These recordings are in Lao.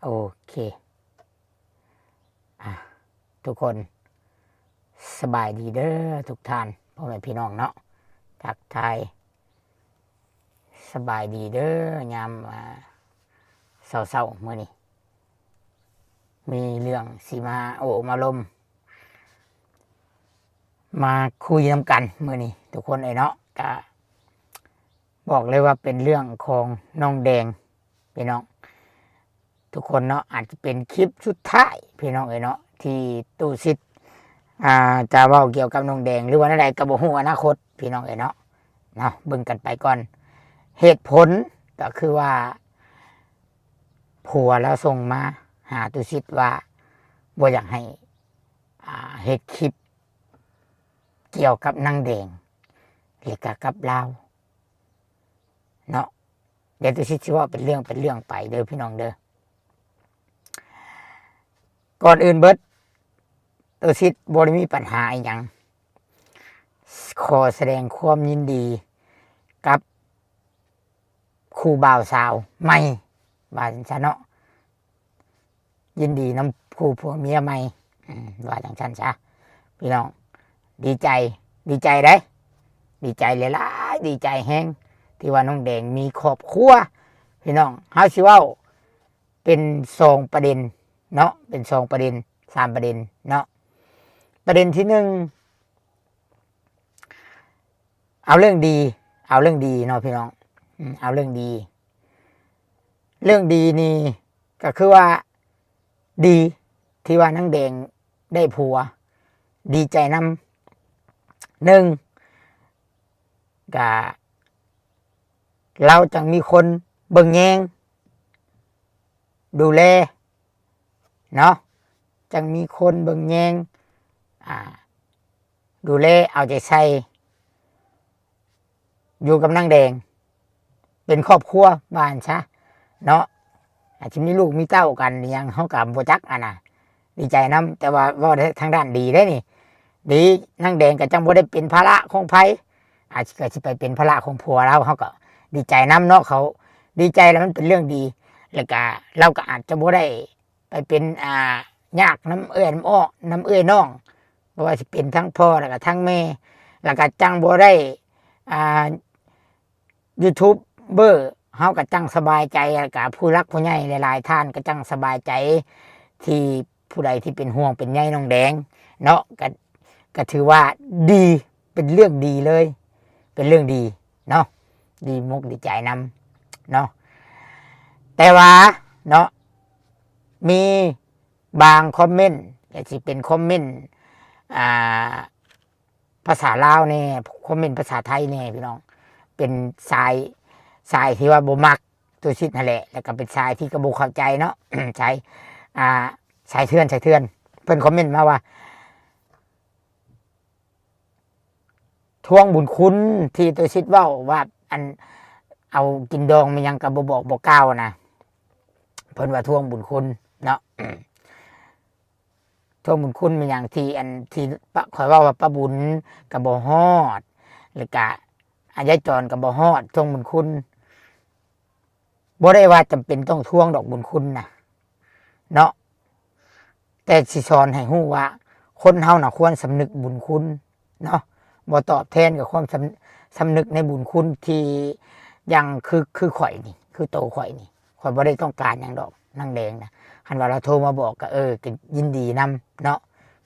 ໂອເຄ ອ່າ ທຸກຄົນ ສະບາຍດີເດີທຸກທ່ານ ພໍ່ແມ່ພີ່ນ້ອງເນາະ ທັກທາຍ ສະບາຍດີເດີ ຍາມ ອ່າ ເຊົ້າໆ ມື້ນີ້ ມີເລື່ອງຊິມາໂອ້ມາລົມ ມາຄຸຍນຳກັນມື້ນີ້ ທຸກຄົນເອີຍເນາະ ກະບອກເລີຍວ່າເປັນເລື່ອງຂອງນ້ອງແດງ ພີ່ນ້ອງ ທຸກຄົນເນາະ ອາດຈະເປັນຄລິບສຸດທ້າຍ ພີ່ນ້ອງເອີຍເນາະ ທີ່ຕູ້ສິດ ອ່າ ຈະເວົ້າກ່ຽວກັບນ້ອງແດງ ຫຼືວ່າແນວໃດກໍບໍ່ຮູ້ ອະນາຄົດ ພີ່ນ້ອງເອີຍເນາະ ເນາະ ເບິ່ງກັນໄປກ່ອນ ເຫດຜົນກໍຄືວ່າ ຜົວລາວສົ່ງມາຫາຕູ້ສິດວ່າ ບໍ່ຢາກໃຫ້ ອ່າ ເຮັດຄລິບກ່ຽວກັບນາງແດງ ແລະກະກັບລາວເນາະ ດຽວຕູ້ສິດຊິເວົ້າເປັນເລື່ອງເປັນເລື່ອງໄປເດີພີ່ນ້ອງເດີ ກ່ອນອື່ນເບິດ ຕູ້ສິດບໍ່ໄດ້ມີບັນຫາອີ່ຫຍັງ ຂໍສະແດງຄວາມຍິນດີກັບຄູ່ບ່າວສາວໃໝ່ ວ່າຈັ່ງຊັ້ນເນາະ ຍິນດີນຳຄູ່ຜົວເມຍໃໝ່ ອືມ ວ່າຈັ່ງຊັ້ນຊະ ພີ່ນ້ອງ ດີໃຈ ດີໃຈເດ້ ດີໃຈຫຼາຍໆ ດີໃຈແຮງ ທີ່ວ່ານ້ອງແດງມີຄອບຄົວ ພີ່ນ້ອງ ເຮົາຊິເວົ້າເປັນສອງປະເດັນເນາະ ເປັນສອງປະເດັນ ສາມປະເດັນເນາະ ປະເດັນທີໜຶ່ງ ເອົາເລື່ອງດີ ເອົາເລື່ອງດີເນາະພີ່ນ້ອງ ອືມ ເອົາເລື່ອງດີ ເລື່ອງດີນີ້ກໍຄືວ່າ ດີທີ່ວ່ານາງແດງໄດ້ຜົວ ດີໃຈນຳ ໜຶ່ງ ກະລາວຈັ່ງມີຄົນເບິ່ງແຍງ ດູແລເນາະ ຈັ່ງມີຄົນເບິ່ງແຍງ ອ່າ ດູແລເອົາໃຈໃສ່ ຢູ່ກັບນາງແດງ ເປັນຄອບຄົວ ວ່າຊັ້ນຊະເນາະ ອາດຈະມີລູກມີເຕົ້າກັນອີ່ຫຍັງ ເຮົາກໍບໍ່ຈັກຫັ້ນນະ ດີໃຈນຳ ແຕ່ວ່າເວົ້າໃນທາງດ້ານດີເດ້ນີ້ ດີ ນາງແດງກໍຈັ່ງບໍ່ໄດ້ເປັນພາລະຂອງໃຜ ອາດຈະ ກໍຊິໄປເປັນພາລະຂອງຜົວລາວ ເຮົາກໍດີໃຈນຳເນາະ ເຂົາດີໃຈແລ້ວມັນເປັນເລື່ອງດີ ແລ້ວກະລາວກໍອາດຈະບໍ່ໄດ້ໄປເປັນ ອ່າ ຍາກນຳເອື້ອຍນຳອ້ອ ນຳເອື້ອຍນ້ອງ ບໍ່ວ່າຊິເປັນທັງພໍ່ ແລ້ວກະທັງແມ່ ແລ້ວກະຈັ່ງບໍ່ໄດ້ ອ່າ ຢູທູບເບີ ເຮົາກໍຈັ່ງສະບາຍໃຈ ແລ້ວກະຜູ້ຫຼັກຜູ້ໃຫຍ່ຫຼາຍໆທ່ານກໍຈັ່ງສະບາຍໃຈ ທີ່ຜູ້ໃດທີ່ເປັນຫ່ວງເປັນໃຍນ້ອງແດງເນາະ ກໍ ກໍຖືວ່າດີ ເປັນເລື່ອງດີເລີຍ ເປັນເລື່ອງດີເນາະ ດີມົກດີໃຈນຳເນາະ ແຕ່ວ່າເນາະ ມີບາງຄອມເມັນ ກໍຊິເປັນຄອມເມັນ ອ່າ ພາສາລາວແດ່ ຄອມເມັນພາສາໄທແດ່ພີ່ນ້ອງ ເປັນສາຍ ສາຍທີ່ວ່າບໍ່ມັກຕູ້ສິດຫັ້ນແຫຼະ ແລ້ວກໍເປັນສາຍທີ່ກໍບໍ່ເຂົ້າໃຈເນາະ ສາຍ ອ່າ ສາຍເຖື່ອນ ສາຍເຖື່ອນ ເພິ່ນຄອມເມັນມາວ່າ ທວງບຸນຄຸນທີ່ຕູ້ສິດເວົ້າວ່າ ອັນ ເອົາກິນດອງແມ່ນຫຍັງກໍບໍ່ບອກບໍ່ກ່າວນະ ເພິ່ນວ່າທວງບຸນຄຸນເນາະ ທວງບຸນຄຸນແມ່ນຫຍັງ ທີ່ ອັນ ທີ່ປະ ຂ້ອຍເວົ້າວ່າປ້າບຸນກໍບໍ່ຮອດ ແລ້ວກະ ອາ ຍາຍຈອນກໍບໍ່ຮອດ ທວງບຸນຄຸນ ບໍ່ໄດ້ວ່າຈຳເປັນຕ້ອງທວງດອກບຸນຄຸນນະເນາະ ແຕ່ຊິສອນໃຫ້ຮູ້ວ່າ ຄົນເຮົານະຄວນສຳນຶກບຸນຄຸນເນາະ ບໍ່ຕອບແທນກັບຄວາມສຳ ສຳນຶກໃນບຸນຄຸນທີ່ ຢ່າງຄື ຄືຂ້ອຍນີ້ ຄືໂຕຂ້ອຍນີ້ ຂ້ອຍບໍ່ໄດ້ຕ້ອງການຫຍັງດອກ ນາງແດງນະ ຄັນວ່າລາວໂທມາບອກກໍ ເອີ ກໍຍິນດີນຳເນາະ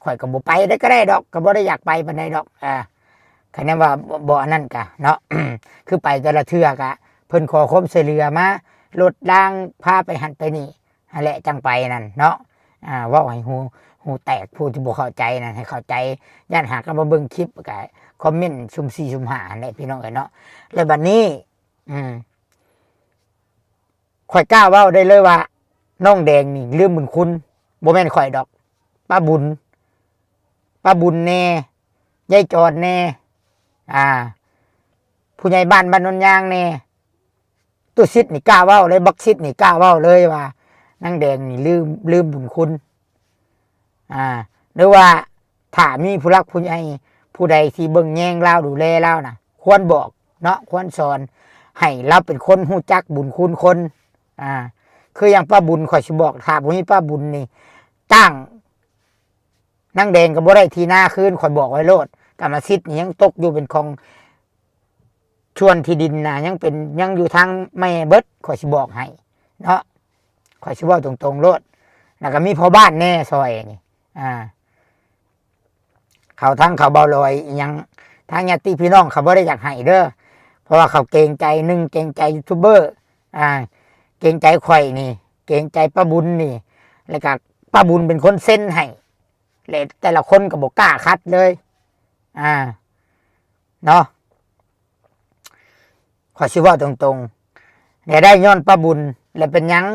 ຂ້ອຍກໍບໍ່ໄປໄດ້ກໍໄດ້ດອກ ກໍບໍ່ໄດ້ຢາກໄປປານໃດດອກ ອ່າ ຄັນແມ່ນວ່າບໍ່ ບໍ່ອັນນັ້ນກະເນາະ ຄືໄປແຕ່ລະເທື່ອກະເພິ່ນຂໍຄວາມຊ່ວຍເຫຼືອມາ ລົດລາງ ພາໄປຫັ້ນໄປນີ້ ຫັ້ນແຫຼະ ຈັ່ງໄປນັ້ນເນາະ ອ່າ ເວົ້າໃຫ້ຫູ ຫູແຕກ ຜູ້ທີ່ບໍ່ເຂົ້າໃຈນັ້ນໃຫ້ເຂົ້າໃຈ ຢ້ານຫາກະມາເບິ່ງຄລິບກະຄອມເມັນຊຸ່ມສີ່ຊຸ່ມຫ້າຫັ້ນແຫຼະ ພີ່ນ້ອງເອີຍເນາະ ແລ້ວບັດນີ້ ອືມ ຂ້ອຍກ້າເວົ້າໄດ້ເລີຍວ່າ ນ້ອງແດງນີ້ລືມບຸນຄຸນ ບໍ່ແມ່ນຂ້ອຍດອກ ປ້າບຸນ ປ້າບຸນແດ່ ຍາຍຈອນແດ່ ອ່າ ຜູ້ໃຫຍ່ບ້ານບ້ານໂນນຍາງແດ່ ຕູ້ສິດນີ້ກ້າເວົ້າເລີຍ ບັກສິດນີ້ກ້າເວົ້າເລີຍວ່າ ນາງແດງນີ້ລືມ ລືມບຸນຄຸນ ອ່າ ຫຼືວ່າ ຖ້າມີຜູ້ຫຼັກຜູ້ໃຫຍ່ຜູ້ໃດທີ່ເບິ່ງແຍງລາວ ດູແລລາວນະ ຄວນບອກເນາະ ຄວນສອນ ໃຫ້ລາວເປັນຄົນຮູ້ຈັກບຸນຄຸນຄົນ ອ່າ ຄືຢ່າງປ້າบุญ ຂ້อยຊິບອກ ຖ້າບໍ່ມີປ້າบุญນີ້ ຈ້າງນາງແດງກໍບໍ່ໄດ້ທີ່ນາຄືນ ຂ້ອຍບອກໄວ້ໂລດ. ກຳມະສິດນີ້ຍັງຕົກຢູ່ເປັນຂອງ ສ່ວນທີ່ດິນນະ ຍັງເປັນ ຍັງຢູ່ທາງແມ່ເບິດ ຂ້ອຍຊິບອກໃຫ້ເນາະ ຂ້ອຍຊິເວົ້າຕົງໆໂລດ. ແລ້ວກໍມີພໍ່ບ້ານແດ່ຊ່ອຍນີ້ ອ່າ ເຂົາ ທາງເຂົາເບົາລອຍອີ່ຫຍັງ ທາງຍາດຕິພີ່ນ້ອງເຂົາບໍ່ໄດ້ຢາກໃຫ້ເດີ ເພາະວ່າເຂົາເກງໃຈ ໜຶ່ງເກງໃຈຢູທູບເບີ ອ່າ ເກງໃຈຂ້ອຍນີ້ ເກງໃຈປ້າບຸນນີ້ ແລ້ວກໍປ້າບຸນເປັນຄົນເຊັນໃຫ້ ແລະແຕ່ລະຄົນກໍບໍ່ກ້າຂັດເລີຍ ອ່າ ເນາະ. ຂ້ອຍຊິເວົ້າຕົງໆ ແລະໄດ້ຍ້ອນປ້າບຸນ ແລະເປັນຫຍັງ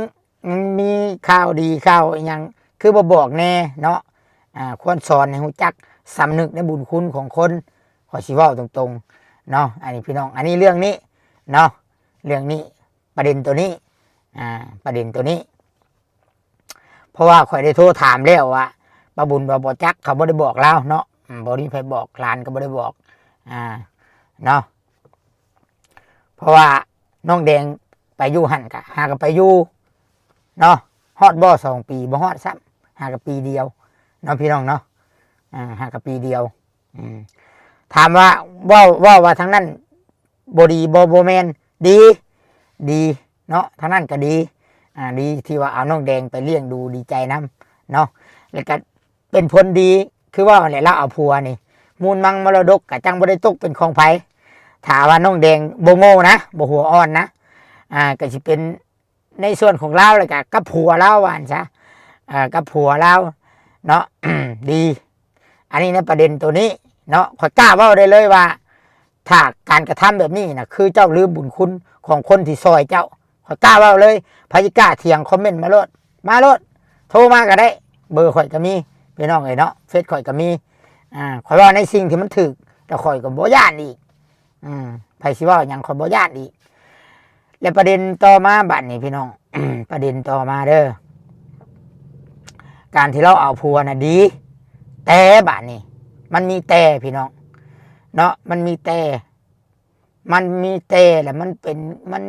ມັນມີຂ່າວດີຂ່າວອີ່ຫຍັງ ຄືບໍ່ບອກແດ່ເນາະ. ອ່າ ຄວນສອນໃຫ້ຮູ້ຈັກສຳນຶກໃນບຸນຄຸນຂອງຄົນ ຂ້ອຍຊິເວົ້າຕົງໆເນາະ ອັນນີ້ພີ່ນ້ອງ ອັນນີ້ເລື່ອງນີ້ເນາະ ເລື່ອງນີ້ ປະເດັນໂຕນີ້ ອ່າ ປະເດັນໂຕນີ້ ເພາະວ່າຂ້ອຍໄດ້ໂທຖາມແລ້ວວ່າ ປ້າບຸນວ່າບໍ່ຈັກ ເຂົາບໍ່ໄດ້ບອກລາວເນາະ ອືມ ບໍ່ມີໃຜບອກ ຫຼານກໍບໍ່ໄດ້ບອກ ອ່າ ເນາະ. ເພາະວ່ານ້ອງແດງໄປຢູ່ຫັ້ນກະຫາກໍໄປຢູ່ເນາະ ຮອດບໍ່ສອງປີ ບໍ່ຮອດຊ້ຳ ຫາກໍປີດຽວເນາະ ພີ່ນ້ອງເນາະ ອ່າ ຫາກໍປີດຽວ. ອືມ ຖາມວ່າເວົ້າ ເວົ້າວ່າທາງນັ້ນບໍ່ດີບໍ່? ບໍ່ແມ່ນ ດີ ດີເນາະ ທາງນັ້ນກໍດີ ອ່າ ດີທີ່ວ່າເອົານ້ອງແດງໄປລ້ຽງດູ ດີໃຈນຳເນາະ ແລ້ວກໍເປັນຜົນດີ ຄືເວົ້າຫັ້ນແຫຼະ ລາວເອົາຜົວນີ້ ມູນມັງມໍລະດົກກໍຈັ່ງບໍ່ໄດ້ຕົກເປັນຂອງໃຜ. ຖ້າວ່ານ້ອງແດງບໍ່ໂງ່ນະ ບໍ່ຫົວອ່ອນນະ ອ່າ ກໍຊິເປັນ ໃນສ່ວນຂອງລາວ ແລ້ວກະກັບຜົວລາວວ່າຊັ້ນຊະ ເອີ ກັບຜົວລາວເນາະ ດີ. ອັນນີ້ໃນປະເດັນໂຕນີ້ເນາະ ຂ້ອຍກ້າເວົ້າໄດ້ເລີຍວ່າ ຖ້າການກະທຳແບບນີ້ນະ ຄືເຈົ້າລືມບຸນຄຸນຂອງຄົນທີ່ຊ່ອຍເຈົ້າ ຂ້ອຍກ້າເວົ້າເລີຍ. ໃຜຊິກ້າຖຽງ ຄອມເມັນມາໂລດ ມາໂລດ ໂທມາກໍໄດ້ ເບີຂ້ອຍກໍມີ ພີ່ນ້ອງເອີຍເນາະ ເຟສຂ້ອຍກໍມີ. ອ່າ ຂ້ອຍເວົ້າໃນສິ່ງທີ່ມັນຖືກ ແຕ່ຂ້ອຍກໍບໍ່ຢ້ານອີກ ອືມ ໃຜຊິເວົ້າຫຍັງ ຂ້ອຍບໍ່ຢ້ານອີກ. ແລະປະເດັນຕໍ່ມາບັດນີ້ພີ່ນ້ອງ ປະເດັນຕໍ່ມາເດີ ການທີ່ລາວເອົາຜົວນະດີ ແຕ່ບາດນີ້ ມັນມີແຕ່ພີ່ນ້ອງເນາະ ມັນມີແຕ່ ມັນມີແຕ່ ແລ້ວມັນເປັນ ມັນ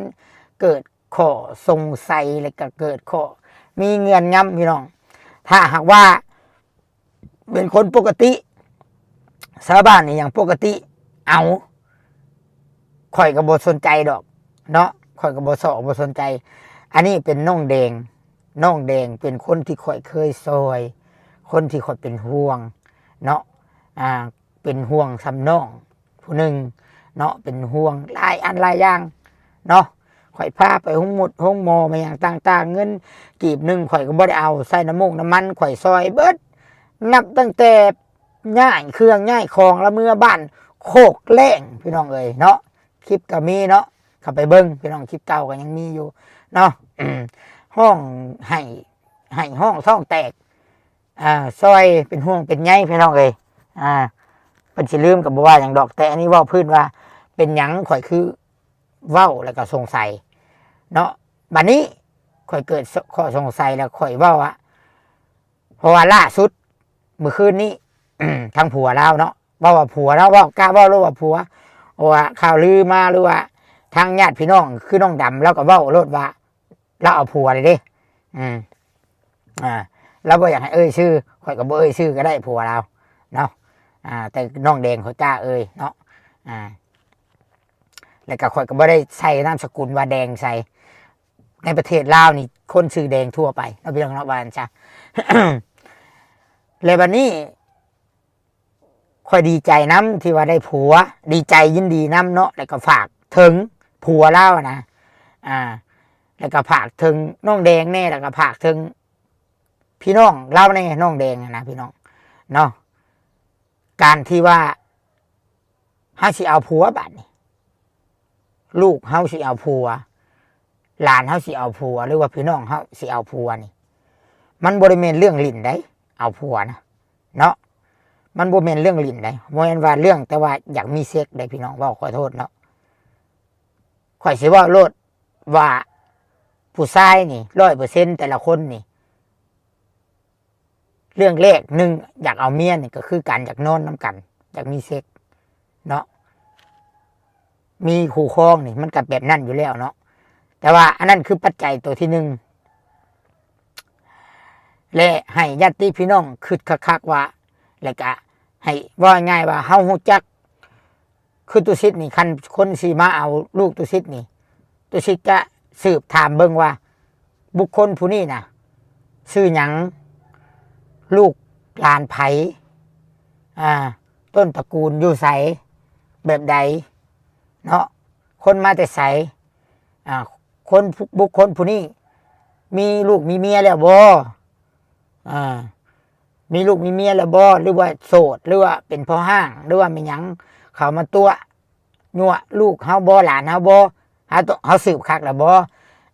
ເກີດຂໍ້ສົງໄສ ແລ້ວກໍເກີດຂໍ້ມີເງື່ອນງຳພີ່ນ້ອງ. ຖ້າຫາກວ່າ ເປັນຄົນປົກກະຕິ ຊາວບ້ານອີ່ຫຍັງປົກກະຕິ ເອົາ ຂ້ອຍກໍບໍ່ສົນໃຈດອກເນາະ ຂ້ອຍກໍບໍ່ຊອກບໍ່ສົນໃຈ. ອັນນີ້ເປັນນ້ອງແດງ ນ້ອງແດງເປັນຄົນທີ່ຂ້ອຍເຄີຍຊ່ອຍ ຄົນທີ່ຂ້ອຍເປັນຫ່ວງເນາະ ອ່າ ເປັນຫ່ວງສ່ຳນ້ອງ ຜູ້ໜຶ່ງເນາະ ເປັນຫ່ວງຫຼາຍອັນຫຼາຍຢ່າງເນາະ. ຂ້ອຍພາໄປໂຮງໝົດໂຮງໝໍ ມາຫຍັງຕ່າງໆ ເງິນກີບໜຶ່ງຂ້ອຍກໍບໍ່ໄດ້ເອົາ ໃສ່ນ້ຳມູກນ້ຳມັນຂ້ອຍຊ່ອຍເບິດ ນັບຕັ້ງແຕ່ຍ້າຍເຄື່ອງຍ້າຍຂອງລະເມືອບ້ານໂຄກແລ້ງ ພີ່ນ້ອງເອີຍເນາະ. ຄລິບກໍມີເນາະ ເຂົ້າໄປເບິ່ງພີ່ນ້ອງ ຄລິບເກົ່າກໍຍັງມີຢູ່ເນາະ. ຮ້ອງໄຫ້ ໄຫ້ຮ້ອງທ້ອງແຕກ ອ່າ ຊ່ອຍເປັນຫ່ວງເປັນໃຍພີ່ນ້ອງເອີຍ. ອ່າ ເພິ່ນຊິລືມກໍບໍ່ວ່າຫຍັງດອກ ແຕ່ອັນນີ້ເວົ້າພື້ນວ່າເປັນຫຍັງຂ້ອຍຄືເວົ້າແລ້ວກໍສົງໄສເນາະ. ບັດນີ້ຂ້ອຍເກີດ ສ- ຂໍ້ສົງໄສແລ້ວຂ້ອຍເວົ້າວ່າ ເພາະວ່າລ່າສຸດມື້ຄືນນີ້ ທາງຜົວລາວເນາະ ເວົ້າວ່າຜົວເນາະ ເວົ້າ ກະເວົ້າໂລດວ່າຜົວ ເພາະວ່າຂ່າວລືມາ ຫຼືວ່າທາງຍາດພີ່ນ້ອງ ຄືນ້ອງດຳ ລາວກໍເວົ້າໂລດວ່າ ລາວເອົາຜົວແລ້ວເດ້. ອືມ ອ່າ ລາວບໍ່ຢາກໃຫ້ເອີ່ຍຊື່ ຂ້ອຍກໍບໍ່ເອີ່ຍຊື່ກໍໄດ້ ຜົວລາວເນາະ. ອ່າ ແຕ່ນ້ອງແດງຂ້ອຍກ້າເອີ່ຍເນາະ. ອ່າ ແລ້ວກໍຂ້ອຍກໍບໍ່ໄດ້ໃສ່ນາມສະກຸນວ່າແດງໃສ່ ໃນປະເທດລາວນີ້ຄົນຊື່ແດງທົ່ວໄປເນາະ ພີ່ນ້ອງເນາະ ວ່າຊັ້ນຊະ. ແລ້ວບັດນີ້ ຂ້ອຍດີໃຈນຳທີ່ວ່າໄດ້ຜົວ ດີໃຈຍິນດີນຳເນາະ ແລ້ວກໍຝາກເຖິງຜົວລາວນະ ອ່າ ແລ້ວກໍຝາກເຖິງນ້ອງແດງແດ່ ແລ້ວກໍຝາກເຖິງພີ່ນ້ອງລາວແດ່ ນ້ອງແດງນະ ພີ່ນ້ອງເນາະ. ການທີ່ວ່າເຮົາຊິເອົາຜົວບາດນີ້ ລູກເຮົາຊິເອົາຜົວ ຫຼານເຮົາຊິເອົາຜົວ ຫຼືວ່າພີ່ນ້ອງເຮົາຊິເອົາຜົວນີ້ ມັນບໍ່ໄດ້ແມ່ນເລື່ອງຫຼິ້ນໃດ ເອົາຜົວນະເນາະ. ມັນບໍ່ແມ່ນເລື່ອງຫຼິ້ນໃດ ບໍ່ແມ່ນວ່າເລື່ອງແຕ່ວ່າຢາກມີເຊັກໃດ ພີ່ນ້ອງ ເວົ້າຂໍໂທດເນາະ. ຂ້ອຍຊິເວົ້າໂລດວ່າ ຜູ້ຊາຍນີ້ ຮ້ອຍເປີເຊັນ ແຕ່ລະຄົນນີ້ ເລື່ອງແລກ ໜຶ່ງ ຢາກເອົາເມຍນີ້ ກໍຄືການຢາກນອນນຳກັນ ຢາກມີເຊັກເນາະ ມີຄູ່ຄອງນີ້ ມັນກໍແບບນັ້ນຢູ່ແລ້ວເນາະ. ແຕ່ວ່າອັນນັ້ນຄືປັດໄຈໂຕທີໜຶ່ງ ແລະ ໃຫ້ຍາດຕິພີ່ນ້ອງຄິດຄັກໆວ່າ ແລະກະໃຫ້ ເວົ້າງ່າຍໆວ່າເຮົາຮູ້ຈັກ ຄືຕຸສິດນີ້ ຄັນຄົນຊິມາເອົາລູກຕຸສິດນີ້ ຕຸສິດຈະສືບຖາມເບິ່ງວ່າ ບຸກຄົນຜູ້ນີ້ນະຊື່ຫຍັງ? ລູກຫຼານໃຜ? ອາ ຕົ້ນຕະກູນຢູ່ໃສ? ແບບໃດເນາະ? ຄົນມາແຕ່ໃສ? ອາ ຄົນ ບຸກຄົນຜູ້ນີ້ມີລູກມີເມຍແລ້ວບໍ່? ອາ ມີລູກມີເມຍແລ້ວບໍ່? ຫຼືວ່າໂສດ? ຫຼືວ່າເປັນພໍ່ຮ້າງ? ຫຼືວ່າແມ່ນຫຍັງ? ເຂົາມາຕົວະຍົວະລູກເຮົາບໍ່? ຫຼານເຮົາບໍ່? ເຮົາຕ້ອງ ເຮົາສືບຄັກແລ້ວບໍ່?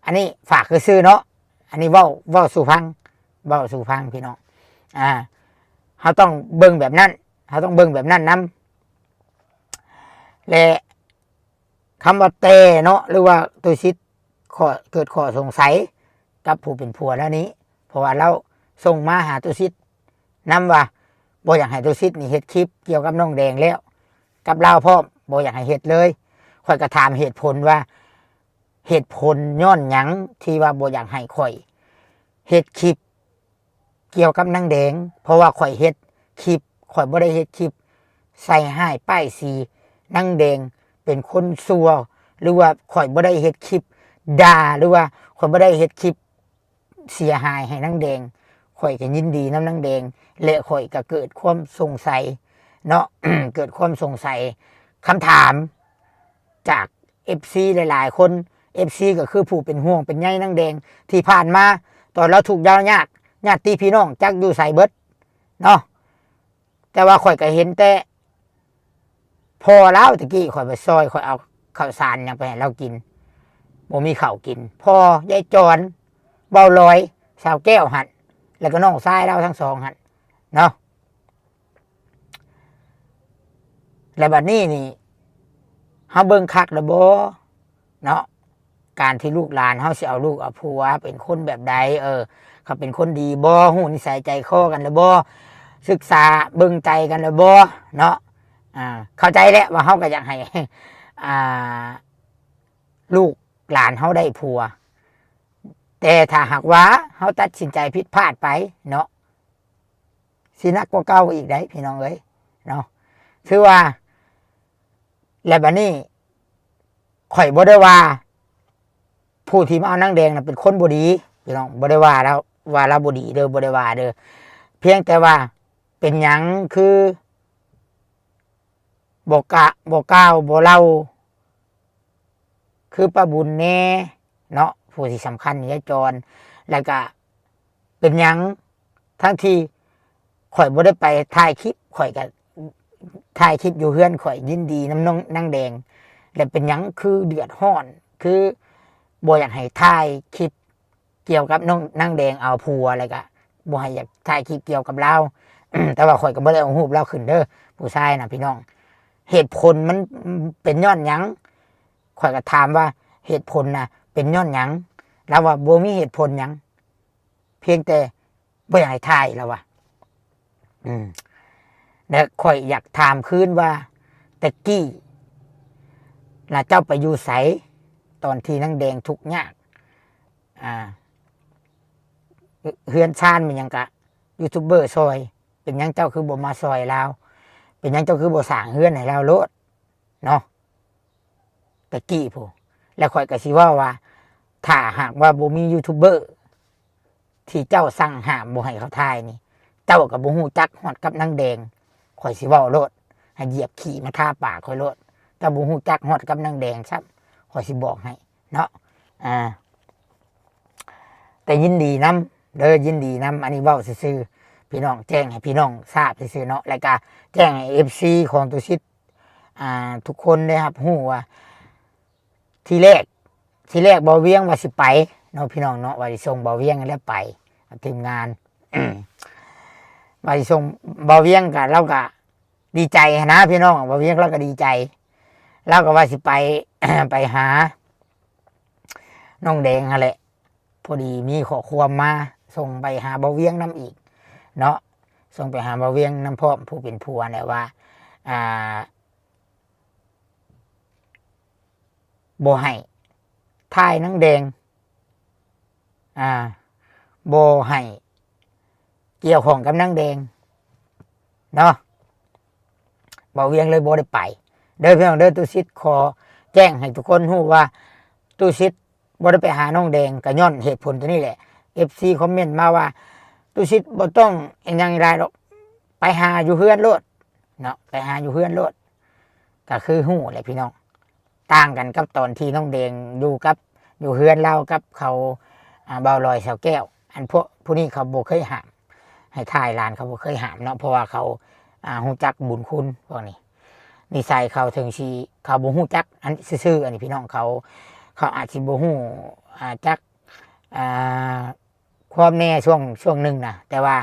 ອັນນີ້ຝາກຊື່ໆເນາະ. ອັນນີ້ເວົ້າ ເວົ້າສູ່ຟັງ ເວົ້າສູ່ຟັງພີ່ນ້ອງ. ອາ ເຮົາຕ້ອງເບິ່ງແບບນັ້ນ ເຮົາຕ້ອງເບິ່ງແບບນັ້ນນຳ. ແລະ ຄຳວ່າແຕ່ເນາະ ຫຼືວ່າຕຸສິດ ຂໍ້ ເກີດຂໍ້ສົງໄສກັບຜູ້ເປັນຜົວແລ້ວນີ້ ເພາະວ່າລາວສົ່ງມາຫາຕຸສິດນຳວ່າ ບໍ່ຢາກໃຫ້ຕຸສິດນີ້ເຮັດຄລິບກ່ຽວກັບນ້ອງແດງແລ້ວ ກັບລາວພ້ອມ ບໍ່ຢາກໃຫ້ເຮັດເລີຍ. ຂ້ອຍກໍຖາມເຫດຜົນວ່າ ເຫດຜົນຍ້ອນຫຍັງທີ່ວ່າບໍ່ຢາກໃຫ້ຂ້ອຍເຮັດຄລິບ ກ່ຽວກັບນາງແດງ ເພາະວ່າຂ້ອຍເຮັດຄລິບ ຂ້ອຍບໍ່ໄດ້ເຮັດຄລິບໃສ່ຮ້າຍປ້າຍສີນາງແດງເປັນຄົນຊົ່ວ ຫຼືວ່າຂ້ອຍບໍ່ໄດ້ເຮັດຄລິບດ່າ ຫຼືວ່າຂ້ອຍບໍ່ໄດ້ເຮັດຄລິບເສຍຫາຍໃຫ້ນາງແດງ. ຂ້ອຍກໍຍິນດີນຳນາງແດງ ແລະ ຂ້ອຍກໍເກີດຄວາມສົງໄສເນາະ ເກີດຄວາມສົງໄສ ຄຳຖາມຈາກເອັຟຊີຫຼາຍໆຄົນ ເອັຟຊີກໍຄືຜູ້ເປັນຫ່ວງເປັນໃຍນາງແດງ ທີ່ຜ່ານມາຕອນລາວທຸກລາວຍາກ ຍາດຕິພີ່ນ້ອງຈັກຢູ່ໃສເບິດເນາະ. ແຕ່ວ່າຂ້ອຍກໍເຫັນແຕ່ພໍ່ລາວ ຕະກີ້ຂ້ອຍໄປຊ່ອຍ ຂ້ອຍເອົາເຂົ້າສານຫຍັງໄປໃຫ້ລາວກິນ ບໍ່ມີເຂົ້າກິນ. ພໍ່ຍາຍຈອນ ເບົາຫຼອຍ ສາວແກ້ວຫັ້ນ ແລ້ວກໍນ້ອງຊາຍລາວທັງສອງຫັ້ນເນາະ. ແລ້ວບັດນີ້ນີ້ ເຮົາເບິ່ງຄັກແລ້ວບໍ່ເນາະ ການທີ່ລູກຫຼານເຮົາຊິເອົາລູກເອົາຜົວ ເປັນຄົນແບບໃດ? ເອີ ເຂົາເປັນຄົນດີບໍ່? ຮູ້ນິໄສໃຈຄໍກັນແລ້ວບໍ່? ສຶກສາເບິ່ງໃຈກັນແລ້ວບໍ່ເນາະ? ອາ ເຂົ້າໃຈແຫຼະວ່າເຮົາກໍຢາກໃຫ້ ອາ ລູກຫຼານເຮົາໄດ້ຜົວ ແຕ່ຖ້າຫາກວ່າເຮົາຕັດສິນໃຈຜິດພາດໄປເນາະ ຊິໜັກກວ່າເກົ່າອີກໄດ໋ພີ່ນ້ອງເອີຍເນາະ. ຖືວ່າ ແລະ ບັດນີ້ຂ້ອຍບໍ່ໄດ້ວ່າຜູ້ທີ່ມາເອົານາງແດງນະເປັນຄົນບໍ່ດີພີ່ນ້ອງ ບໍ່ໄດ້ວ່າລາວ ວ່າລາວບໍ່ດີເດີ ບໍ່ໄດ້ວ່າເດີ ພຽງແຕ່ວ່າເປັນຫຍັງຄືບໍ່ກະ ບໍ່ກ່າວ ບໍ່ເລົ່າ ຄືປ້າບຸນແດ່ເນາະ ຜູ້ທີ່ສຳຄັນນີ້ ຍາຍຈອນ ແລ້ວກະເປັນຫຍັງ ທັງທີ່ຂ້ອຍບໍ່ໄດ້ໄປຖ່າຍຄລິບ ຂ້ອຍກະຖ່າຍຄລິບຢູ່ເຮືອນ ຂ້ອຍຍິນດີນຳນ້ອງນາງແດງ ແລ້ວເປັນຫຍັງຄືເດືອດຮ້ອນ ຄືບໍ່ຢາກໃຫ້ຖ່າຍຄລິບ ກ່ຽວກັບນ້ອງນາງແດງເອົາຜົວ ແລ້ວກະບໍ່ໃຫ້ຢາກຖ່າຍຄລິບກ່ຽວກັບລາວ ແຕ່ວ່າຂ້ອຍກໍບໍ່ໄດ້ເອົາຮູບລາວຂຶ້ນເດີ ຜູ້ຊາຍນະພີ່ນ້ອງ. ເຫດຜົນມັນເປັນຍ້ອນຫຍັງ? ຂ້ອຍກໍຖາມວ່າເຫດຜົນນະເປັນຍ້ອນຫຍັງ? ລາວວ່າບໍ່ມີເຫດຜົນຫຍັງ ພຽງແຕ່ບໍ່ຢາກໃຫ້ຖ່າຍ ລາວວ່າ. ອືມ ແລະ ຂ້ອຍຢາກຖາມຄືນວ່າ ແຕ່ກີ້ນະເຈົ້າໄປຢູ່ໃສ ຕອນທີ່ນາງແດງທຸກຍາກ? ອ່າ ເຮືອນຊານແມ່ນຫຍັງກະຢູທູບເບີຊ່ອຍ ເປັນຫຍັງເຈົ້າຄືບໍ່ມາຊ່ອຍລາວ? ເປັນຫຍັງເຈົ້າຄືບໍ່ສ້າງເຮືອນໃຫ້ລາວໂລດເນາະ ແຕ່ກີ້ພຸ້ນ. ແລ້ວຂ້ອຍກໍຊິເວົ້າວ່າ ຖ້າຫາກວ່າບໍ່ມີຢູທູບເບີທີ່ເຈົ້າສັ່ງຫ້າມບໍ່ໃຫ້ເຂົາຖ່າຍນີ້ ເຈົ້າກໍບໍ່ຮູ້ຈັກຮອດກັບນາງແດງ ຂ້ອຍຊິເວົ້າໂລດ ໃຫ້ຢຽບຂີ້ມາທາປາກຂ້ອຍໂລດ ເຈົ້າບໍ່ຮູ້ຈັກຮອດກັບນາງແດງຊ້ຳ ຂ້ອຍຊິບອກໃຫ້ ເນາະ. ອາ ແຕ່ຍິນດີນຳເດີ ຍິນດີນຳ ອັນນີ້ເວົ້າຊື່ໆ ພີ່ນ້ອງ ແຈ້ງໃຫ້ພີ່ນ້ອງຊາບຊື່ໆເນາະ ແລ້ວກະແຈ້ງໃຫ້ເອັຟຊີຂອງຕຸສິດ ອ່າ ທຸກຄົນໄດ້ຮັບຮູ້ວ່າ ທີແລກ ທີແລກບ່າວວຽງວ່າຊິໄປເນາະ ພີ່ນ້ອງເນາະ ວ່າຊິສົ່ງບ່າວວຽງຫັ້ນແຫຼະໄປກັບທີມງານ ວ່າຊິສົ່ງບ່າວວຽງ ກະ ລາວກະ ດີໃຈຫັ້ນນະພີ່ນ້ອງ ບ່າວວຽງລາວກໍດີໃຈ ລາວກໍວ່າຊິໄປ ໄປຫານ້ອງແດງຫັ້ນແຫຼະ. ພໍດີມີຂໍ້ຄວາມມາສົ່ງໄປຫາບ່າວວຽງນຳອີກເນາະ ສົ່ງໄປຫາບ່າວວຽງນຳພ້ອມ ຜູ້ເປັນຜົວແຫຼະວ່າ ອ່າ ບໍ່ໃຫ້ຖ່າຍນາງແດງ ອ່າ ບໍ່ໃຫ້ ກ່ຽວຂ້ອງກັບນາງແດງເນາະ ບ່າວວຽງເລີຍບໍ່ໄດ້ໄປເດີພີ່ນ້ອງເດີ. ຕຸສິດຂໍແຈ້ງໃຫ້ທຸກຄົນຮູ້ວ່າ ຕຸສິດບໍ່ໄດ້ໄປຫານ້ອງແດງ ກໍຍ້ອນເຫດຜົນຕົວນີ້ແຫຼະ. ເອັຟຊີຄອມເມັນມາວ່າ ຕຸສິດບໍ່ຕ້ອງອີຫຍັງຫຼາຍດອກ ໄປຫາຢູ່ເຮືອນໂລດເນາະ ໄປຫາຢູ່ເຮືອນໂລດ. ກໍຄືຮູ້ແຫຼະພີ່ນ້ອງ ຕ່າງກັນກັບຕອນທີ່ນ້ອງແດງຢູ່ກັບ ຢູ່ເຮືອນລາວກັບເຂົາ ອ່າ ບ່າວລອຍ ສາວແກ້ວ. ອັນພວກຜູ້ນີ້ເຂົາບໍ່ເຄີຍຫ້າມ ໃຫ້ຖ່າຍຫຼານ ເຂົາບໍ່ເຄີຍຫ້າມເນາະ ເພາະວ່າເຂົາ ອ່າ ຮູ້ຈັກບຸນຄຸນພວກນີ້. ນິໄສເຂົາເຖິງຊິ ເຂົາບໍ່ຮູ້ຈັກ ອັນຊື່ໆ ອັນນີ້ພີ່ນ້ອງ ເຂົາ ເຂົາອາດຊິບໍ່ຮູ້ ອ່າ ຈັກ ອ່າ ຄວາມແນ່ຊ່ວງ ຊ່ວງໜຶ່ງນະ ແຕ່ວ່າ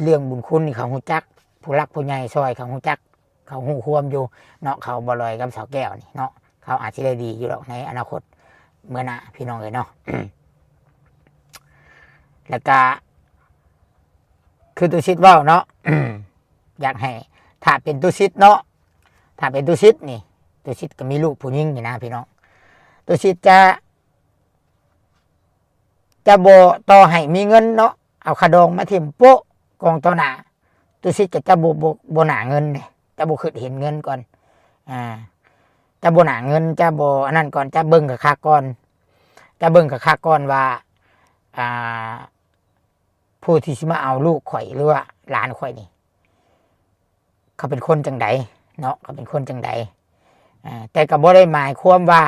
ເລື່ອງບຸນຄຸນນີ້ເຂົາຮູ້ຈັກ ຜູ້ຫຼັກຜູ້ໃຫຍ່ຊ່ອຍເຂົາຮູ້ຈັກ ເຂົາຮູ້ຄວາມຢູ່ເນາະ. ເຂົາ ບ່າວລອຍກັບສາວແກ້ວນີ້ເນາະ ເຂົາອາດຊິໄດ້ດີຢູ່ດອກໃນອະນາຄົດເມື່ອໜ້າ ພີ່ນ້ອງເອີຍເນາະ. ແລ້ວກະຄືຕຸສິດເວົ້າເນາະ ຢາກໃຫ້ ຖ້າເປັນຕຸສິດເນາະ ຖ້າເປັນຕຸສິດນີ້ ຕຸສິດກໍມີລູກຜູ້ຍິງນີ້ນະພີ່ນ້ອງ ຕຸສິດຈະ ຈະບໍ່ ຕໍ່ໃຫ້ມີເງິນເນາະ ເອົາຂະດອງມາຖິ້ມໂປະກອງຕໍ່ໜ້າ ຕຸສິດກໍຈະບໍ່ ບໍ່ ບໍ່ໜ້າເງິນເດ້ ຈະບໍ່ຄິດເຫັນເງິນກ່ອນ ອ່າ ຈະບໍ່ໜ້າເງິນ ຈະບໍ່ອັນນັ້ນກ່ອນ ຈະເບິ່ງຄັກໆກ່ອນ ຈະເບິ່ງຄັກໆກ່ອນວ່າ ອ່າ ຜູ້ທີ່ຊິມາເອົາລູກຂ້ອຍ ຫຼືວ່າຫຼານຂ້ອຍນີ້ ເຂົາເປັນຄົນຈັ່ງໃດເນາະ ເຂົາເປັນຄົນຈັ່ງໃດ. ອ່າ ແຕ່ກໍບໍ່ໄດ້ໝາຍຄວາມວ່າ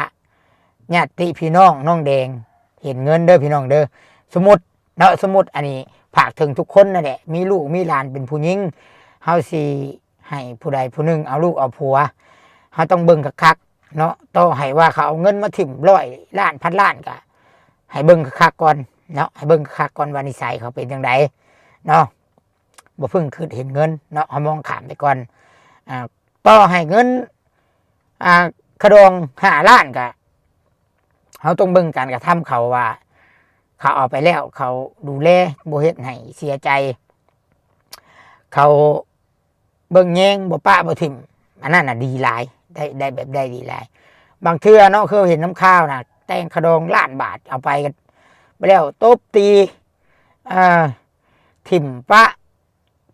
ຍາດຕິພີ່ນ້ອງນ້ອງແດງເຫັນເງິນເດີພີ່ນ້ອງເດີ. ສົມມຸດເນາະ ສົມມຸດ ອັນນີ້ຝາກເຖິງທຸກຄົນນັ້ນແຫຼະ ມີລູກມີຫຼານເປັນຜູ້ຍິງ ເຮົາຊິໃຫ້ຜູ້ໃດຜູ້ໜຶ່ງເອົາລູກເອົາຜົວ ເຮົາຕ້ອງເບິ່ງຄັກໆເນາະ. ຕໍ່ໃຫ້ວ່າເຂົາເອົາເງິນມາຖິ້ມຮ້ອຍລ້ານພັນລ້ານ ກໍໃຫ້ເບິ່ງຄັກໆກ່ອນເນາະ ໃຫ້ເບິ່ງຄັກໆກ່ອນວ່ານິໄສເຂົາເປັນຈັ່ງໃດເນາະ. ບໍ່ເພິ່ງຄິດເຫັນເງິນເນາະ ເຮົາມອງຂ້າມໄປກ່ອນ. ອ່າ ຕໍ່ໃຫ້ເງິນ ອ່າ ຂະດອງຫ້າລ້ານ ກະເຮົາຕ້ອງເບິ່ງການກະທຳເຂົາວ່າ ເຂົາເອົາໄປແລ້ວ ເຂົາດູແລ ບໍ່ເຮັດໃຫ້ເສຍໃຈ ເຂົາເບິ່ງແຍງ ບໍ່ປະບໍ່ຖິ້ມ ອັນນັ້ນນະດີຫຼາຍ ໄດ້ ໄດ້ແບບ ໄດ້ດີຫຼາຍ. ບາງເທື່ອເນາະ ເຄີຍເຫັນນຳຂ່າວນະ ແຕ່ງຂະດອງລ້ານບາດ ເອົາໄປ ໄປແລ້ວຕົບຕີ ອ່າ ຖິ້ມປະ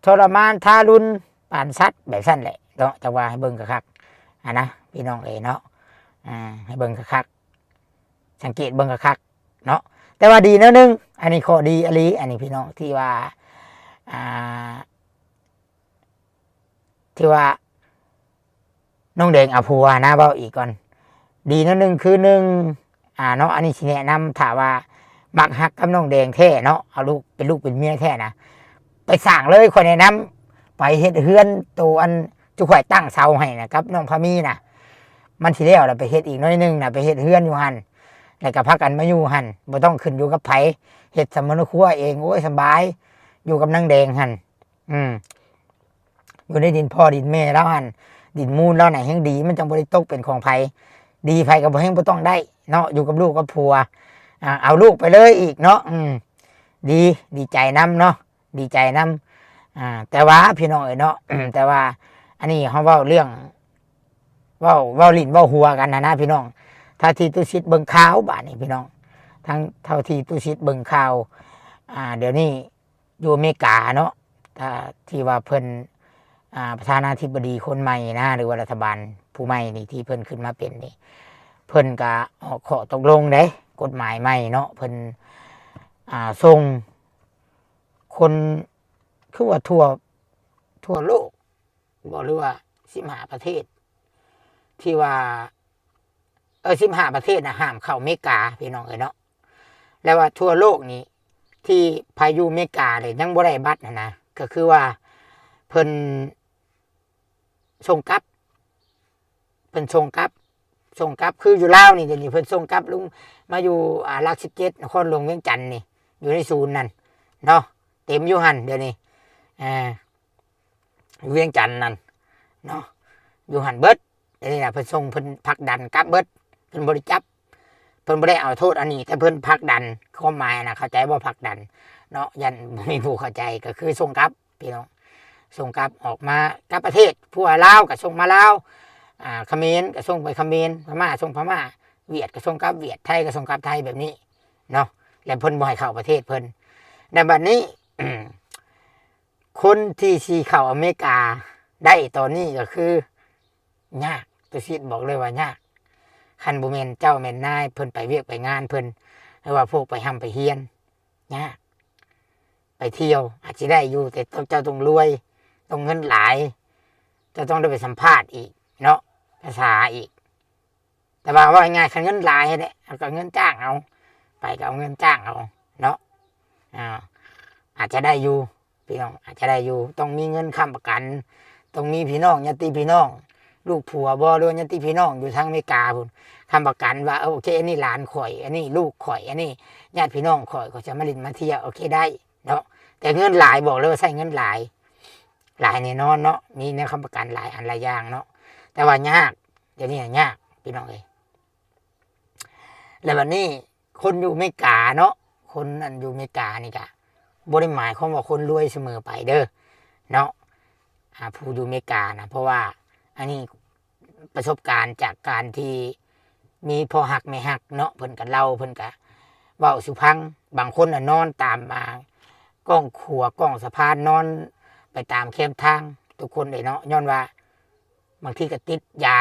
ທໍລະມານທາລຸນປານສັດ ແບບຊັ້ນແຫຼະເນາະ. ແຕ່ວ່າໃຫ້ເບິ່ງຄັກໆ ຫັ້ນນະ ພີ່ນ້ອງເອີຍເນາະ ອ່າ ໃຫ້ເບິ່ງຄັກໆ ສັງເກດເບິ່ງຄັກໆເນາະ. ແຕ່ວ່າດີແນວໜຶ່ງ ອັນນີ້ຂໍ້ດີອີ່ຫຼີ ອັນນີ້ພີ່ນ້ອງ ທີ່ວ່າ ອ່າ ທີ່ວ່າ ນ້ອງແດງເອົາຜົວນະ ເວົ້າອີກກ່ອນ ດີແນວໜຶ່ງຄື ໜຶ່ງ ອ່າ ເນາະ ອັນນີ້ຊິແນະນຳ ຖ້າວ່າມັກຮັກກັບນ້ອງແດງແທ້ເນາະ ເອົາລູກເປັນລູກເປັນເມຍແທ້ນະ ໄປສ້າງເລີຍ. ຂ້ອຍແນະນຳ ໄປເຮັດເຮືອນໂຕ ອັນຈຸຂ້ອຍຕັ້ງເສົາໃຫ້ນະ ກັບນ້ອງພາມີນະ ມັນຊິແລ້ວລະ ໄປເຮັດອີກໜ້ອຍໜຶ່ງນະ ໄປເຮັດເຮືອນຢູ່ຫັ້ນ ແລ້ວກໍພາກັນມາຢູ່ຫັ້ນ ບໍ່ຕ້ອງຂຶ້ນຢູ່ກັບໃຜ ເຮັດສຳມະໂນຄົວເອງ ໂອ້ຍ ສະບາຍ ຢູ່ກັບນາງແດງຫັ້ນ ອືມ ຢູ່ໃນດິນພໍ່ດິນແມ່ລາວຫັ້ນ ດິນມູນລາວນະແຮ່ງດີ ມັນຈັ່ງບໍ່ໄດ້ຕົກເປັນຂອງໃຜ ດີໃຜກໍບໍ່ ແຮ່ງບໍ່ຕ້ອງໄດ້ເນາະ ຢູ່ກັບລູກກັບຜົວ ອ່າ ເອົາລູກໄປເລີຍອີກເນາະ. ອືມ ດີ ດີໃຈນຳເນາະ ດີໃຈນຳ ອ່າ ແຕ່ວ່າພີ່ນ້ອງເອີຍເນາະ ແຕ່ວ່າອັນນີ້ເຮົາເວົ້າເລື່ອງ ເວົ້າ ເວົ້າຫຼິ້ນເວົ້າຫົວກັນຫັ້ນນະພີ່ນ້ອງ. ເທົ່າທີ່ຕຸສິດເບິ່ງຂ່າວບາດນີ້ພີ່ນ້ອງ ທັງເທົ່າທີ່ຕຸສິດເບິ່ງຂ່າວ ອ່າ ດຽວນີ້ ຢູ່ອາເມລິກາເນາະ ທີ່ວ່າເພິ່ນ ອ່າ ປະທານາທິບໍດີຄົນໃໝ່ນະ ຫຼືວ່າລັດຖະບານຜູ້ໃໝ່ນີ້ ທີ່ເພິ່ນຂຶ້ນມາເປັນນີ້ ເພິ່ນກະອອກຂໍ້ຕົກລົງເດ້ ກົດໝາຍໃໝ່ເນາະ ເພິ່ນ ອ່າ ສົ່ງຄົນ ຄືວ່າທົ່ວ ທົ່ວໂລກ ບໍ່ ຫຼືວ່າສິບຫ້າປະເທດ ທີ່ວ່າ ເອີ ສິບຫ້າປະເທດນະ ຫ້າມເຂົ້າເມກາ ພີ່ນ້ອງເອີຍເນາະ. ແລ້ວວ່າທົ່ວໂລກນີ້ ທີ່ໃຜຢູ່ເມກາແລ້ວຍັງບໍ່ໄດ້ບັດຫັ້ນນະ ກໍຄືວ່າເພິ່ນສົ່ງກັບ ເພິ່ນສົ່ງກັບ ສົ່ງກັບ ຄືຢູ່ລາວນີ້ ດຽວນີ້ເພິ່ນສົ່ງກັບລົງມາຢູ່ ອ່າ ຫຼັກສິບເຈັດ ນະຄອນຫຼວງວຽງຈັນນີ້ ຢູ່ໃນສູນນັ້ນເນາະ ເຕັມຢູ່ຫັ້ນດຽວນີ້ ອ່າ ຢູ່ວຽງຈັນນັ້ນເນາະ ຢູ່ຫັ້ນເບິດ. ດຽວນີ້ນະ ເພິ່ນສົ່ງ ເພິ່ນຜັກດັນກັບເບິດ ເພິ່ນບໍ່ໄດ້ຈັບ ເພິ່ນບໍ່ໄດ້ເອົາໂທດອັນນີ້ ແຕ່ເພິ່ນຜັກດັນ ຄວາມໝາຍນະ ເຂົ້າໃຈບໍ່ ຜັກດັນເນາະ ຢ້ານບໍ່ມີຜູ້ເຂົ້າໃຈ ກໍຄືສົ່ງກັບ ພີ່ນ້ອງ ສົ່ງກັບອອກມາກັບປະເທດ ພວກລາວກໍສົ່ງມາລາວ ອ່າ ຂະເໝນກໍສົ່ງໄປຂະເໝນ ພະມ້າສົ່ງພະມ້າ ຫວຽດກໍສົ່ງກັບຫວຽດ ໄທກໍສົ່ງກັບໄທ ແບບນີ້ເນາະ ແລະເພິ່ນບໍ່ໃຫ້ເຂົ້າປະເທດເພິ່ນ. ແລະບັດນີ້ ຄົນທີ່ຊິເຂົ້າອາເມລິກາໄດ້ຕອນນີ້ກໍຄືຍາກ, ຕຸສິດບອກເລີຍວ່າຍາກ. ຄັນບໍ່ແມ່ນເຈົ້າແມ່ນນາຍເພິ່ນໄປວຽກໄປງານເພິ່ນ ຫຼືວ່າພວກໄປຮ່ຳໄປຮຽນ ຍາກ. ໄປທ່ຽວອາດຊິໄດ້ຢູ່ ແຕ່ເຈົ້າຕ້ອງລວຍ, ຕ້ອງເງິນຫຼາຍ, ເຈົ້າຕ້ອງໄດ້ໄປສຳພາດອີກເນາະ, ພາສາອີກ. ແຕ່ວ່າເວົ້າງ່າຍໆ ຄັນເງິນຫຼາຍແທ້ ເຮົາກໍເງິນຈ້າງເອົາ, ໄປກໍເອົາເງິນຈ້າງເອົາເນາະ. ອາ ອາດຈະໄດ້ຢູ່ ພີ່ນ້ອງ, ອາດຈະໄດ້ຢູ່. ຕ້ອງມີເງິນຄ້ຳປະກັນ, ຕ້ອງມີພີ່ນ້ອງ ຍາດຕິພີ່ນ້ອງ ລູກຜົວບໍ ຫຼືວ່າຍາດຕິພີ່ນ້ອງຢູ່ທາງອາເມລິກາພຸ້ນ ຄ້ຳປະກັນວ່າ ເອີ ໂອເຄ ອັນນີ້ຫຼານຂ້ອຍ, ອັນນີ້ລູກຂ້ອຍ, ອັນນີ້ຍາດພີ່ນ້ອງຂ້ອຍ, ຂ້ອຍຈະມາຫຼິ້ນມາທ່ຽວ ໂອເຄ ໄດ້ເນາະ. ແຕ່ເງິນຫຼາຍ ບອກເລີຍວ່າໃຊ້ເງິນຫຼາຍ, ຫຼາຍແນ່ນອນເນາະ, ມີແນວຄ້ຳປະກັນຫຼາຍອັນຫຼາຍຢ່າງເນາະ, ແຕ່ວ່າຍາກ, ດຽວນີ້ຍາກ ພີ່ນ້ອງເອີຍ. ແລ້ວບັດນີ້ຄົນຢູ່ອາເມລິກາເນາະ, ຄົນອັນຢູ່ອາເມລິການີ້ກະບໍ່ໄດ້ໝາຍຄວາມວ່າຄົນລວຍສະເໝີໄປເດີເນາະ, ອາ ຜູ້ຢູ່ອາເມລິການະ. ເພາະວ່າອັນນີ້ປະສົບການຈາກການທີ່ມີພໍ່ຮັກແມ່ຮັກເນາະ, ເພິ່ນກະເລົ່າ ເພິ່ນກະເວົ້າສູ່ຟັງ. ບາງຄົນນະນອນຕາມ ອ່າ ກ້ອງຂົວ ກ້ອງສະພານ, ນອນໄປຕາມແຄມທາງ ທຸກຄົນເອີຍເນາະ, ຍ້ອນວ່າ ບາງທີກໍຕິດຢາ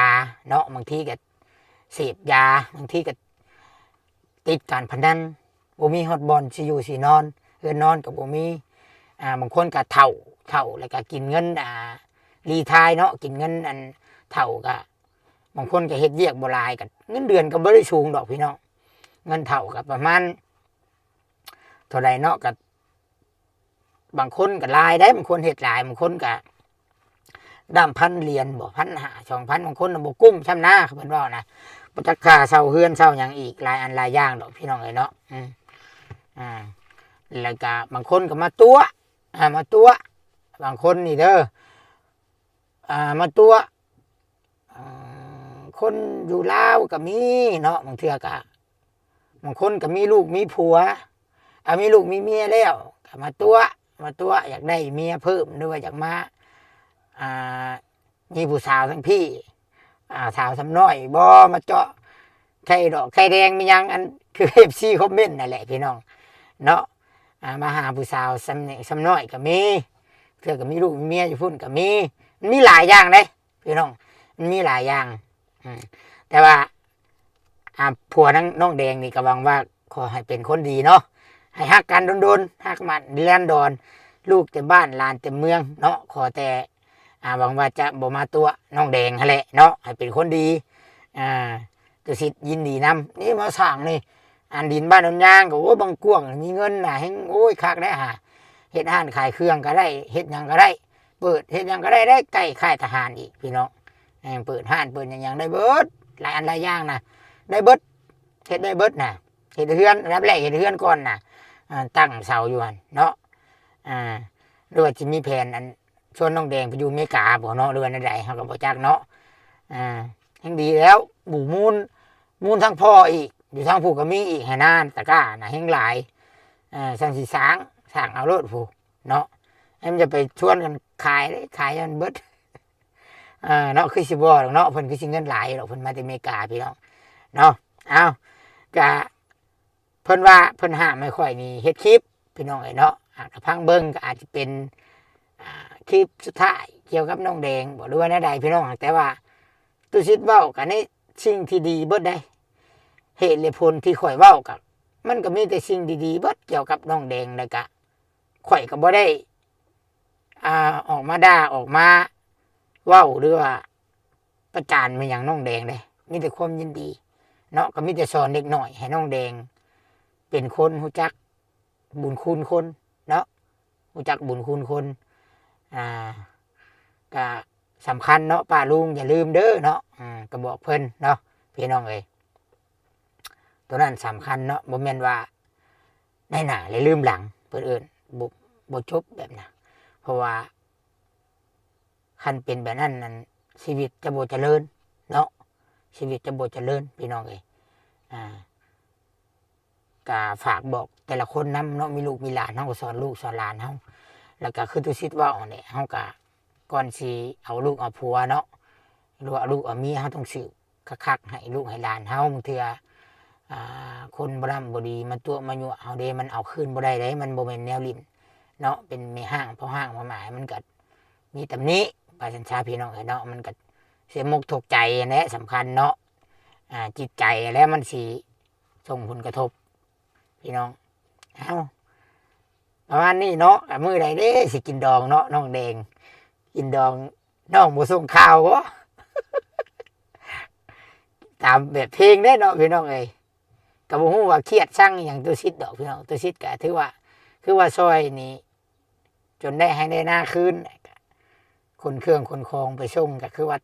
ເນາະ, ບາງທີກໍເສບຢາ, ບາງທີກໍຕິດການພະນັນ, ບໍ່ມີຮອດບ່ອນຊິຢູ່ຊິນອນ, ເຮືອນນອນກໍບໍ່ມີ. ອາ ບາງຄົນກໍເຖົ້າ, ເຖົ້າແລ້ວກໍກິນເງິນ ອາ ຣີທາຍເນາະ, ກິນເງິນອັນເຖົ້າ. ກໍບາງຄົນກໍເຮັດວຽກບໍ່ຫຼາຍ, ກໍເງິນເດືອນກໍບໍ່ໄດ້ສູງດອກ ພີ່ນ້ອງ, ເງິນເຖົ້າກໍປະມານເທົ່າໃດເນາະ, ກໍ ບາງຄົນກໍຫຼາຍໄດ໋, ບາງຄົນເຮັດຫຼາຍ, ບາງຄົນກໍດ້ຳພັນຫຼຽນບໍ ພັນຫ້າ ສອງພັນ, ບາງຄົນນະບໍ່ກຸ້ມຊ້ຳນາ ເພິ່ນເວົ້ານະ, ບໍ່ຈັກຄ່າເຊົ່າເຮືອນເຊົ່າຫຍັງອີກ ຫຼາຍອັນຫຼາຍຢ່າງດອກ ພີ່ນ້ອງເອີຍເນາະ. ອືມ ອ່າ ແລ້ວກໍບາງຄົນກໍມາຕົວະ ອ່າ ມາຕົວະ ບາງຄົນນີ້ເດີ ອ່າ ມາຕົວະ ອ່າ ຄົນຢູ່ລາວກໍມີເນາະ, ບາງເທື່ອກໍ ບາງຄົນກໍມີລູກມີຜົວ ເອົາ ມີລູກມີເມຍແລ້ວ ກໍມາຕົວະ ມາຕົວະ ຢາກໄດ້ເມຍເພີ່ມ ຫຼືວ່າຢາກມາ ອ່າ ມີຜູ້ສາວທາງພີ້ ອ່າ ສາວຊຳນ້ອຍບໍ ມາເຈາະໄຂ່ດອກໄຂ່ແດງມີຫຍັງ ອັນຄືເອັຟຊີຄອມເມັນນັ້ນແຫຼະ ພີ່ນ້ອງເນາະ. ອ່າ ມາຫາຜູ້ສາວຊຳນ້ອຍ ຊຳນ້ອຍກໍມີ, ເທື່ອກໍມີລູກມີເມຍຢູ່ພຸ້ນກໍມີ, ມັນມີຫຼາຍຢ່າງເດ້ ພີ່ນ້ອງ, ມັນມີຫຼາຍຢ່າງ. ອືມ ແຕ່ວ່າ ອ່າ ຜົວນາງນ້ອງແດງນີ້ກໍຫວັງວ່າຂໍໃຫ້ເປັນຄົນດີເນາະ, ໃຫ້ຮັກກັນດົນໆ, ຮັກໝັ້ນນິລັນດອນ, ລູກເຕັມບ້ານ ຫຼານເຕັມເມືອງເນາະ. ຂໍແຕ່ ອ່າ ຫວັງວ່າຈະບໍ່ມາຕົວະນ້ອງແດງຫັ້ນແຫຼະເນາະ, ໃຫ້ເປັນຄົນດີ. ອ່າ ຕຸສິດຍິນດີນຳ. ນີ້ມາສ້າງນີ້ ອັນດິນບ້ານໂນນຍາງກໍ ໂອ້ ບາງກວາງມີເງິນນະ ແຮ່ງ ໂອ້ຍ ຄັກໄດ໋ຫາ, ເຮັດຮ້ານຂາຍເຄື່ອງກໍໄດ້ ເຮັດຫຍັງກໍໄດ້ ເປີດເຮັດຫຍັງກໍໄດ້ ໄດ້ໃກ້ຄ້າຍທະຫານອີກ ພີ່ນ້ອງ. ເອີ ເປີດຮ້ານເປີດຫຍັງ ຫຍັງໄດ້ເບິດ ຫຼາຍອັນຫຼາຍຢ່າງນະ ໄດ້ເບິດ ເຮັດໄດ້ເບິດນະ. ເຮັດເຮືອນ ອັນດັບແລກເຮັດເຮືອນກ່ອນນະ, ອ່າ ຕັ້ງເສົາຢູ່ຫັ້ນເນາະ. ອ່າ ຫຼືວ່າຊິມີແຜນ ອັນ ຊວນນ້ອງແດງໄປຢູ່ອາເມລິກາບໍເນາະ ຫຼືວ່າແນວໃດ ເຮົາກໍບໍ່ຈັກເນາະ. ອ່າ ແຮ່ງດີແລ້ວ ປູກມູນ ມູນທາງພໍ່ອີກ ຢູ່ທາງຜູ້ກໍມີອີກ ໄຮ່ນາຕະກ້ານະແຮ່ງຫຼາຍ. ເອີ ຊັ້ນຊິສ້າງ ສ້າງເອົາໂລດຜູ້ເນາະ, ມັນຈະໄປຊວນກັນຂາຍເດ້ ຂາຍໃຫ້ມັນເບິດ. ເອີ ເນາະ ຄືຊິບໍ່ດອກເນາະ, ເພິ່ນຄືຊິເງິນຫຼາຍດອກ ເພິ່ນມາແຕ່ອາເມລິກາ ພີ່ນ້ອງເນາະ. ເອົາ ກະ ເພິ່ນວ່າເພິ່ນຫ້າມໃຫ້ຂ້ອຍນີ້ເຮັດຄລິບ ພີ່ນ້ອງເອີຍເນາະ. ອາ ກະຟັງເບິ່ງ ກໍອາດຈະເປັນ ອ່າ ຄລິບສຸດທ້າຍກ່ຽວກັບນ້ອງແດງບໍ ຫຼືວ່າແນວໃດ ພີ່ນ້ອງ. ແຕ່ວ່າຕຸສິດເວົ້າກໍໃນສິ່ງທີ່ດີເບິດເດ້, ເຫດແລະຜົນທີ່ຂ້ອຍເວົ້າກໍ ມັນກໍມີແຕ່ສິ່ງດີໆເບິດກ່ຽວກັບນ້ອງແດງ. ແລ້ວກະຂ້ອຍກໍບໍ່ໄດ້ ອ່າ ອອກມາດ່າ ອອກມາເວົ້າ ຫຼືວ່າປະຈານແມ່ນຫຍັງນ້ອງແດງເດ້, ມີແຕ່ຄວາມຍິນດີເນາະ. ກໍມີແຕ່ສອນເດັກນ້ອຍໃຫ້ນ້ອງແດງເປັນຄົນຮູ້ຈັກບຸນຄຸນຄົນເນາະ, ຮູ້ຈັກບຸນຄຸນຄົນ. ອ່າ ກະສຳຄັນເນາະ ປ້າລຸງຢ່າລືມເດີເນາະ. ອ່າ ກໍບອກເພິ່ນເນາະ ພີ່ນ້ອງເອີຍ, ໂຕນັ້ນສຳຄັນເນາະ, ບໍ່ແມ່ນວ່າໃນໜ້າແລະລືມຫຼັງ ເພິ່ນເອີ້ນ ບໍ່ ບໍ່ຈົບແບບນັ້ນ. ເພາະວ່າ ຄັນເປັນແບບນັ້ນນັ້ນ ຊີວິດຈະບໍ່ຈະເລີນເນາະ, ຊີວິດຈະບໍ່ຈະເລີນ ພີ່ນ້ອງເອີຍ. ອ່າ ກະຝາກບອກແຕ່ລະຄົນນຳເນາະ, ມີລູກມີຫຼານ ເຮົາກໍສອນລູກສອນຫຼານເຮົາ. ແລ້ວກະຄືຕຸສິດເວົ້າຫັ້ນແຫຼະ, ເຮົາກະ ກ່ອນຊິເອົາລູກເອົາຜົວເນາະ ຫຼືວ່າເອົາລູກເອົາເມຍ ເຮົາຕ້ອງສືບຄັກໆ ໃຫ້ລູກໃຫ້ຫຼານເຮົາ. ບາງເທື່ອ ອ່າ ຄົນບໍ່ດຳບໍ່ດີມາຕົວະມາຍົວະເຮົາເດ້, ມັນເອົາຄືນບໍ່ໄດ້ເດ້, ມັນບໍ່ແມ່ນແນວຫຼິ້ນ. ເນາະ ເປັນແມ່ຮ້າງພໍ່ຮ້າງພໍ່ໝ້າ ມັນກໍມີຕຳໜິ ວ່າຊັ້ນຊະພີ່ນ້ອງເອີຍເນາະ. ມັນກໍເສຍອົກຕົກໃຈຫັ້ນແຫຼະ ສຳຄັນເນາະ ອ່າ ຈິດໃຈແຫຼະ ມັນຊິສົ່ງຜົນກະທົບພີ່ນ້ອງ. ເອົ້າ ປະມານນີ້ເນາະ ມື້ໃດເດ້ຊິກິນດອງເນາະ ນ້ອງແດງ ກິນດອງ ນ້ອງບໍ່ສົ່ງຂ່າວບໍ? ຕາມແບບເພງເດ້ເນາະພີ່ນ້ອງເອີຍ. ກໍບໍ່ຮູ້ວ່າຄຽດຊັງອີ່ຫຍັງຕຸສິດດອກພີ່ນ້ອງ. ຕຸສິດກໍຖືວ່າ ຄືວ່າຊ່ອຍນີ້ຈົນໄດ້ໄຮ່ໄດ້ນາຄືນ ຂົນເຄື່ອງຂົນຂອງໄປສົ່ງ ກໍຄືວ່າ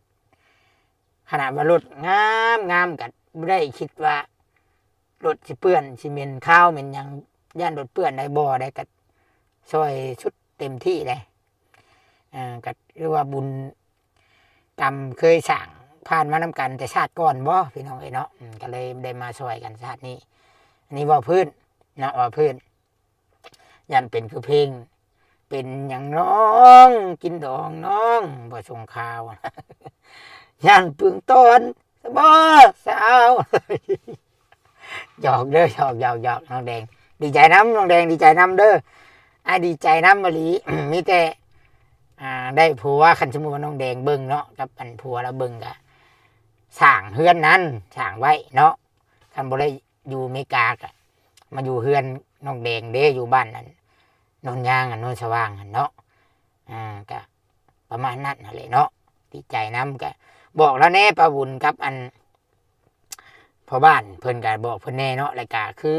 ຂະໜາດວ່າລົດງາມໆ ກໍບໍ່ໄດ້ຄິດວ່າລົດຊິເປື້ອນ ຊິເໝັນຄາວເໝັນຫຍັງ ຢ້ານລົດເປື້ອນໄດ້ບໍ່ໄດ້ ກໍຊ່ອຍສຸດເຕັມທີ່ເດ້. ເອີ ກໍຖືວ່າບຸນກຳເຄີຍສ້າງຜ່ານມານຳກັນແຕ່ຊາດກ່ອນບໍພີ່ນ້ອງເອີຍເນາະ. ອືມ ກໍເລີຍໄດ້ມາຊ່ອຍກັນຊາດນີ້. ອັນນີ້ເວົ້າພື້ນເນາະ ເວົ້າພື້ນ ຢ້ານເປັນຄືເພງ ເປັນຫຍັງນ້ອງ ກິນດອງນ້ອງ ບໍ່ສົ່ງຂ່າວ ຢ້ານປຶງຕອນ ສະບໍສາວ. ຫຍອກເດີ ຫຍອກໆໆ ນ້ອງແດງ ດີໃຈນຳ ນ້ອງແດງດີໃຈນຳເດີ. ອ້າຍດີໃຈນຳອີ່ຫຼີ ມີແຕ່ ອ່າ ໄດ້ຜົວ ຄັນສົມມຸດວ່ານ້ອງແດງເບິ່ງເນາະ ກັບອັນຜົວລາວເບິ່ງ ກະສ້າງເຮືອນນັ້ນ ສ້າງໄວ້ເນາະ. ຄັນບໍ່ໄດ້ຢູ່ເມກາ ກະມາຢູ່ເຮືອນນ້ອງແດງເດ້ ຢູ່ບ້ານນັ້ນ ໂນນຍາງ ໂນນສະຫວ່າງຫັ້ນເນາະ. ອ່າ ກະປະມານນັ້ນຫັ້ນແຫຼະເນາະ ດີໃຈນຳ. ກະບອກລາວແດ່ ປ້າບຸນກັບອັນພໍ່ບ້ານ ເພິ່ນກະບອກເພິ່ນແດ່ເນາະ. ແລ້ວກະຄື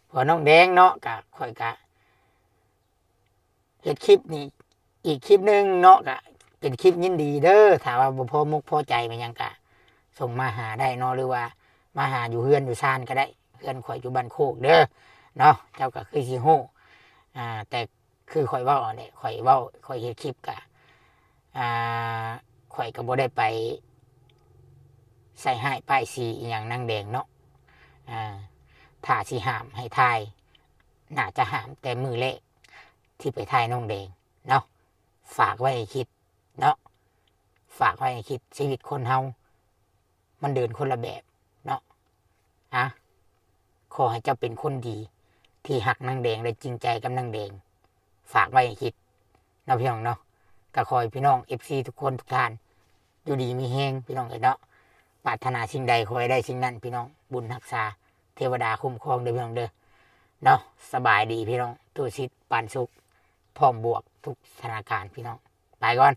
ພວກນ້ອງແດງເນາະ ກະຂ້ອຍກະເຮັດຄລິບນີ້ອີກຄລິບໜຶ່ງເນາະ ກະເປັນຄລິບຍິນດີເດີ. ຖ້າວ່າບໍ່ພໍມົກພໍໃຈແມ່ນຫຍັງ ກະສົ່ງມາຫາໄດ້ເນາະ ຫຼືວ່າມາຫາຢູ່ເຮືອນຢູ່ຊານກໍໄດ້. ເຮືອນຂ້ອຍຢູ່ບ້ານໂຄກເດີເນາະ ເຈົ້າກໍຄືຊິຮູ້. ອ່າ ແຕ່ ຄືຂ້ອຍເວົ້າຫັ້ນແຫຼະ ຂ້ອຍເວົ້າ ຂ້ອຍເຮັດຄລິບກະ ອ່າ ຂ້ອຍກໍບໍ່ໄດ້ໄປໃສ່ຮ້າຍປ້າຍສີອີ່ຫຍັງນາງແດງເນາະ. ອ່າ ຖ້າຊິຫ້າມໃຫ້ຖ່າຍ ໜ້າຈະຫ້າມແຕ່ມື້ແລກທີ່ໄປຖ່າຍນ້ອງແດງເນາະ. ຝາກໄວ້ໃຫ້ຄິດເນາະ ຝາກໄວ້ໃຫ້ຄິດ ຊີວິດຄົນເຮົາ ມັນເດີນຄົນລະແບບເນາະ. ອະ ຂໍໃຫ້ເຈົ້າເປັນຄົນດີທີ່ຮັກນາງແດງ ແລະ ຈິງໃຈກັບນາງແດງ. ຝາກໄວ້ໃຫ້ຄິດເນາະ ພີ່ນ້ອງເນາະ. ກໍຂໍໃຫ້ພີ່ນ້ອງ ເອັຟຊີ ທຸກຄົນທຸກທ່ານ ຢູ່ດີມີແຮງ ພີ່ນ້ອງເອີຍເນາະ. ປາດຖະໜາສິ່ງໃດ ຂໍໃຫ້ໄດ້ສິ່ງນັ້ນ ພີ່ນ້ອງ. ບຸນຮັກສາ ເທວະດາຄຸ້ມຄອງເດີ ພີ່ນ້ອງເດີເນາະ. ສະບາຍດີ ພີ່ນ້ອງ. ຕູ້ສິດ ປານສຸກ ພ້ອມບວກທຸກສະຖານະການ ພີ່ນ້ອງ. ໄປກ່ອນ.